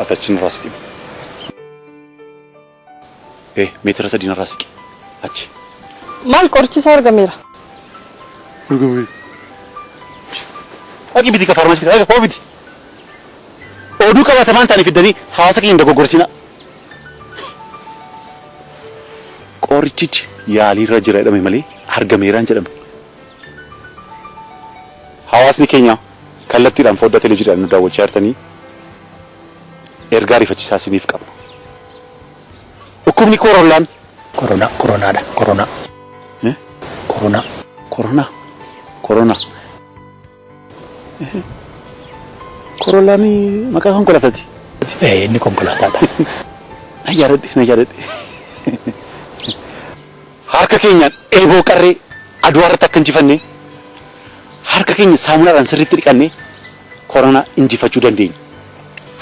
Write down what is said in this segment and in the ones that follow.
Ati narraa siqi. Meetira 3 narraa siqi. Achi. Maal qorichi isaa argameera? Argameera. Dhaqi biti ka faarmaasii dhaqi koo biti. Oduu qabatamaan ta'anii fiddanii hawaasa keenya dogoggorsiina. Qorichichi yaaliirra jira jedhame malee argameeraan jedhame. Hawaasni keenya kallattiidhaan foddaa televiziyoonaan nu daawwachaa jirtanii ergaa ariifachiisaa isiniif qabna. Dhukkubni koronaan. Koronaa koronaadha koronaa. Koronaa. Koronaa koronaa. Koronaan maqaa konkolaataati. Inni konkolaataadha. Na yaadadhe na yaadadhe. Harka keenyaan eeboo qarree aduu irratti akka injifanne harka keenya saamunaadhaan sirriitti dhiqannee koronaa injifachuu dandeenya.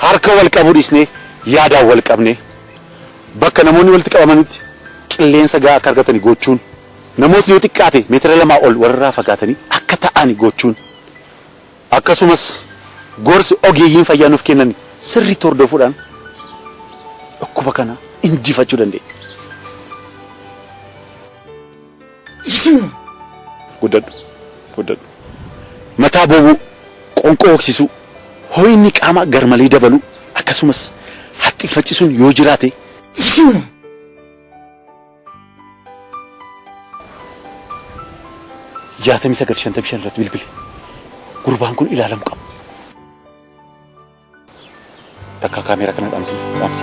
Harka wal qabuu dhiisnee yaadaan wal qabnee bakka namoonni walitti qabamanitti qilleensa gahaa akka argatanii gochuun namootni yoo xiqqaate meetira 2 ol walirraa fagaatanii akka ta'an gochuun akkasumas gorsi ogeeyyiin fayyaa nuuf kennan sirriitti hordofuudhaan dhukkuba kana injifachuu dandeenya. Guddadhu guddadhu. Mataa boobuu, qoonqoo hoksisuu, ho'inni qaamaa garmalee dabaluu akkasumas haxxiffachisuun yoo jiraate 69 55 irratti bilbili. Gurbaan kun ilaalamu qaba. Takka kaameeraa kana dhaamsi dhaamsi.